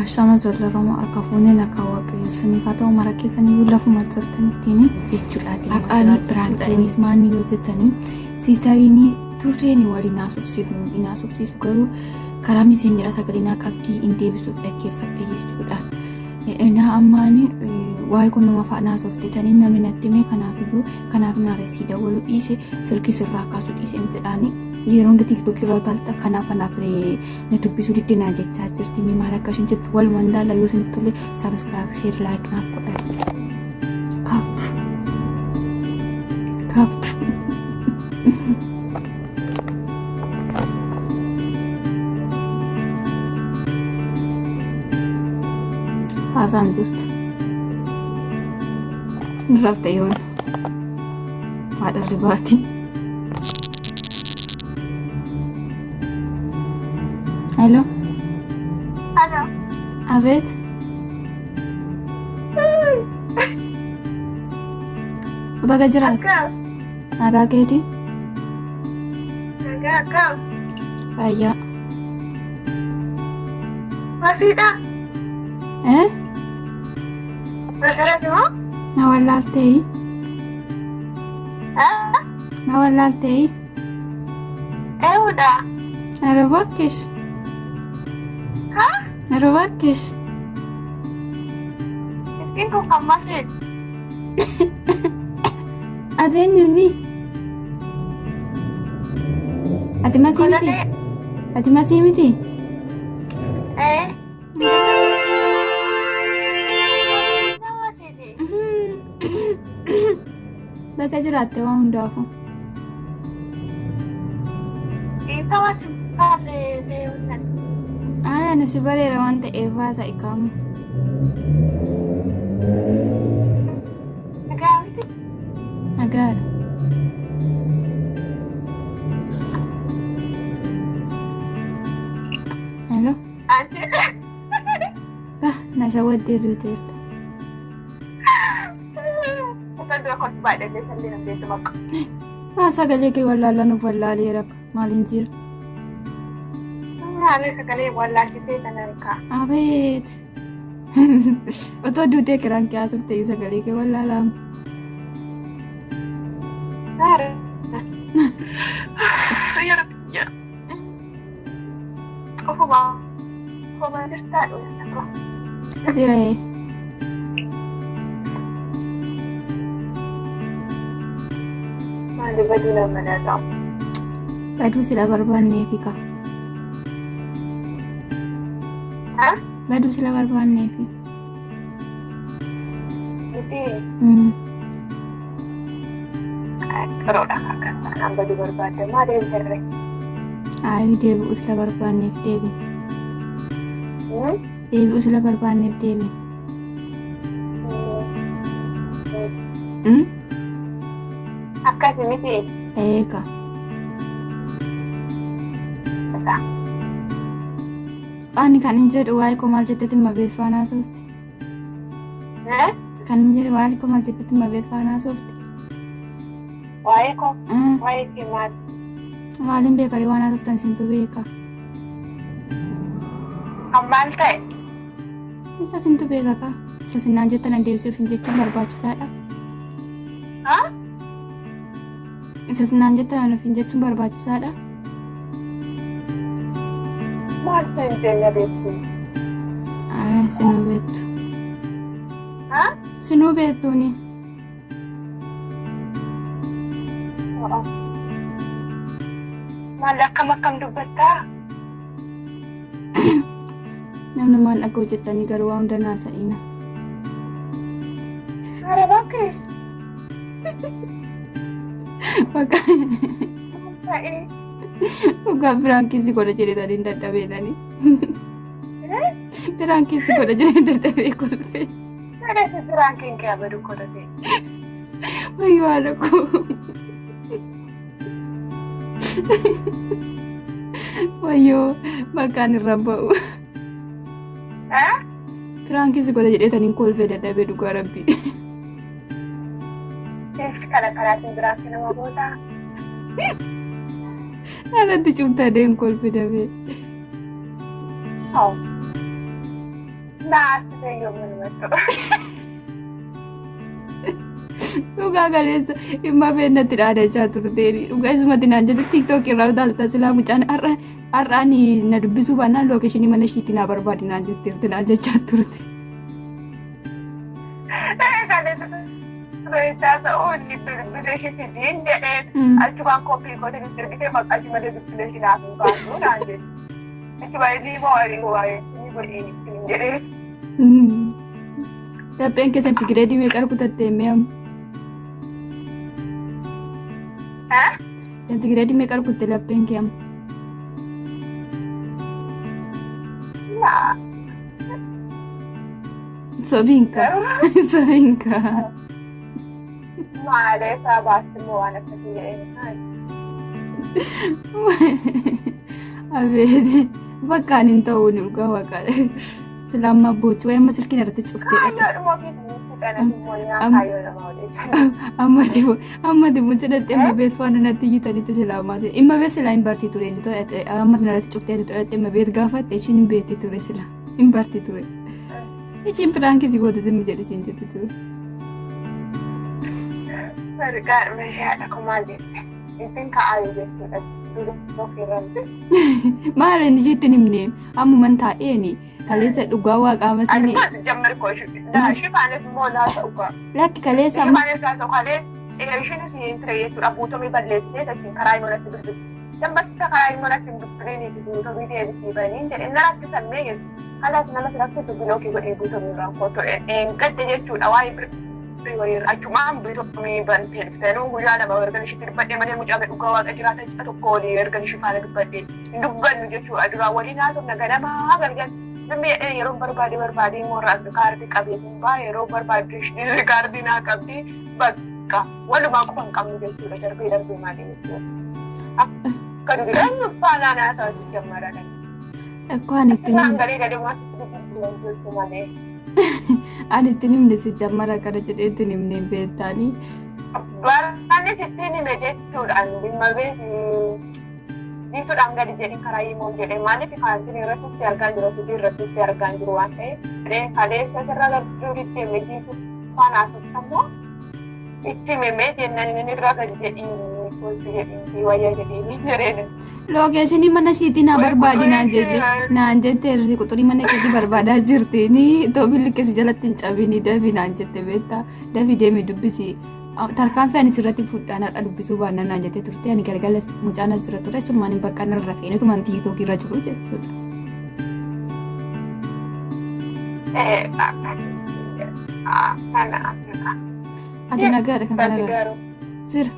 Ashama jaallarama harka fuunee nagaa waaqayyo isiniif haa ta'u mara keessaniyyuu lafuma jirtanittiin jechuudha. Har'aanii piraankiinis maanni yoo jettanii siistariin turreen waliin haasofsiifnu hin haasofsiisu garuu karaa miseenjira sagalee naa qabdii hin deebisuuf dhaggeeffadhe jechuudha. Innaa ammaan waa'ee kun nama faana haasofte namni natti hime kanaafiyyuu kanaaf naaresii dawwalu dhiise silkii sirraa kaasuu dhiiseen jedhaani yeroo hundi tiiktookii irraa utaalta kanaaf kanaaf na dubbisuu diddinaa jechaa jirti. Mee maal akka isheen jettu walumaan ilaalla yoo isinitti tole subscribe share like naaf godhaa jechuudha. Kaaftu. Kaaftu. Haasaan jirtu. Rafte yoon. Haadha ribaati. Hello. Alo. Abeet. Baga jiraate. Akkam. Nagaa keeti. Nagaa akkam. Fayyaa. Masiidha. Eh? Masarati moo? Na wallaaltee? Ah? Na wallaaltee? Eewudha. ኧረ እባክሽ Ha? ኧረ እባክሽ Ittiin kun kan masiidha. Ati eenyuuni? Ati masii miti? Kolatee. Ati masii miti? Eh. Nama masiiti. Bakka jiraatte waan hundaafuu. Dhiifama si baafee deemuun. Ay, ani si bareera waan ta'eef baasa ikaamu. Nagaa miti. Nagaadha. Hello? Ati. Bah, na shawwaddee duuteerta. Isa dura kottu baay'ee sallee na beeku bakka. Maa sagalee kee wallaalaa nuuf wallaaleera maaliin jira? Haala sagalee wallaalchisee kana harkaa. Abeet! Otoo duutee kiraan kee haasofte sagalee kee wallaalaa. Haara. Yaa Rabbi. Ofuma. Ofuma jirtaa dhuunfa. Jira. Maali baduu nama laata? Baduu sila barbaanneefi ka. Ha? Baduu sila barbaanneefi. Miti xiroodha akkas taanaan baduu barbaadda maa deemterre? Ayi deebi'u sila barbaanneef deebi. Deebi'u sila barbaanneef deebi. Akkasi miti. Eeka. Ani kan hin jedhu waa'ee koo maal jettetti mabeef faana haasofte? Kan hin jedhu waa'ee koo maal jettetti mabeef faana haasofte? Waa'ee koo waa'ee kee maal? Maaliin beekaree waan haasoftan isintu beeka. Kan maal ta'e? Isa isintu beeka kaa. Isa sinnaan jettan an deebisuuf hin jechuun barbaachisaadha. Ha? Isa sinnaan jettan an ofiin jechuun barbaachisaadha. Maal ta'e hin jenne beektu? Sinuu beektu. Ha? Sinuu beektuuni. Maal akkam akkam dubbattaa? Namni maal dhaga'u jettanii garuu waan hunda naasa'ina. Haara bakkees. Bakka Ta'e. dhugaa biraankii si godha jedhetanii hin dadhabeedhani. Biraankii si godha jedhee hin dadhabee kolfee. Sadeesi biraankiin kee abaduu godhate. Wayyoo haadha koo. Wayyoo bakkaan irra ba'u. Biraankii si godha jedhetanii kolfee dadhabee dhugaa rabbii. Kana karaatiin biraankii nama goota. Irratti cimtadeen kolfi dabee. Naasitee yommuu namatti. Dhugaa kaleessa dhimma feennatti dhaadachaa turteeni. Dhugaa isumatti naan jettu TikTok irraa utaalta silaa mucaan har'a har'aan na dubbisuu baannaan lookeeshinii mana ishiitti naa barbaadi naan jetteerti naan jechaa turte. Kaleessa tureessaa ta'uun bilbila ishee fidiin jedheen achumaan koppii goote ergitee maqaa ishee malee bilbila ishee naaf hin baasuu naan jedhe. Achuma inni immoo waa'ee inni godhee ittiin jedhee. Lapheen keessatti gireedii meeqa rukutattee mi'amu? Gireedii meeqa rukutte lapheen kee amma? Sobiinka. Sobiinka. Maalee isaa baasti immoo waan akkasii jedheen. Abeet bakka ani hin ta'uun dhugaa waaqa. Sila amma boochuu amma silkiin irratti cuftee. Kaayyoodhuma ofiitiin fixan immoo kaayyoo nama odeessan. Amma dimmu jedhatte amma beet faana natti iyyitanitti sila ammaa imma beet sila hin barti ture inni to'ate amma irratti cuftee to'atte imma beet gaafatte ishiin hin beetti ture sila hin barti ture. Ishiin piraankii si goote zimmi jedhi siin jetti ture. Ergaa meeshaadha kun maal jette? Ittiin ka'aa jechuudha. Ofirratti. Maal inni ishiitti hin himne ammuman taa'eeni kaleessa dhugaa waaqaa masiini. Ani jammar koo ishii faanis immoo naa ta'u kaa. Lakki kaleessa Ishii faanis naa ta'u kalee ishiin isin ture jechuudha guutumii balleessitee achiin karaa immoo natti bilbilu. Jammasta karaa immoo natti hin bilbiliin guutumii deebisii baniin jedhe na rakkisan mee jedhu. Kalaas nama si rakkisu bilookii godhii guutumii irraan kootu gadde jechuudha waa'ee birrii achumaan bilookii bantee dhuftee guyyaa lama erga ishiitti dubbadhee malee mucaa dhugaa waaqa jiraata ji'a tokko olii erga ishii faana dubbadhee hin dubbannu jechuudha duraan waliin haasofna ganamaa galgal. Namni yeroo barbaade barbaade immoo kaardii qabeetiin baa yeroo barbaade kaardii naa qabdi bakka walumaa qofa hin qabnu jechuudha darbee darbee malee jechuudha. Akka durii eenyu faanaa naasaa jammaran. Akkoo ani ittiin Isaan himne galee galee waan jechuu malee. ani ittiin himne si jammara kana jedhee ittiin himne hin beektaanii. Baraanis ittiin hime jechuudhaan dhimma beeku dhiisuudhaan gadi jedhin karaa himuun jedhee maaliif kaantiin irratti si argaa jiru hojii irratti si argaa jiru waan ta'eef jedhee kaleessa sirra gadi itti hime jiisu faana asirratti itti himee jennaan inni irra gadi jedhiin kooti jedhiin wayya jedhiin jedheen. Lookeeshinii mana ishiitii naa barbaadi naan jette naan jette irri quxurii mana keetii barbaadaa jirti ni toobilli keessa jalatti hin cabini dafii naan jette beektaa dafii deemee dubbisi. Tarkaanfii ani sirratti fudhaan har'a dubbisuu baannaan naan jette turte ani galgala mucaan as jira ture achumaan hin bakka inni irra feene tumaan tiiktookii irra jiru jechuudha. Kana Ati nagaadha kan kanarra. garuu. Sira.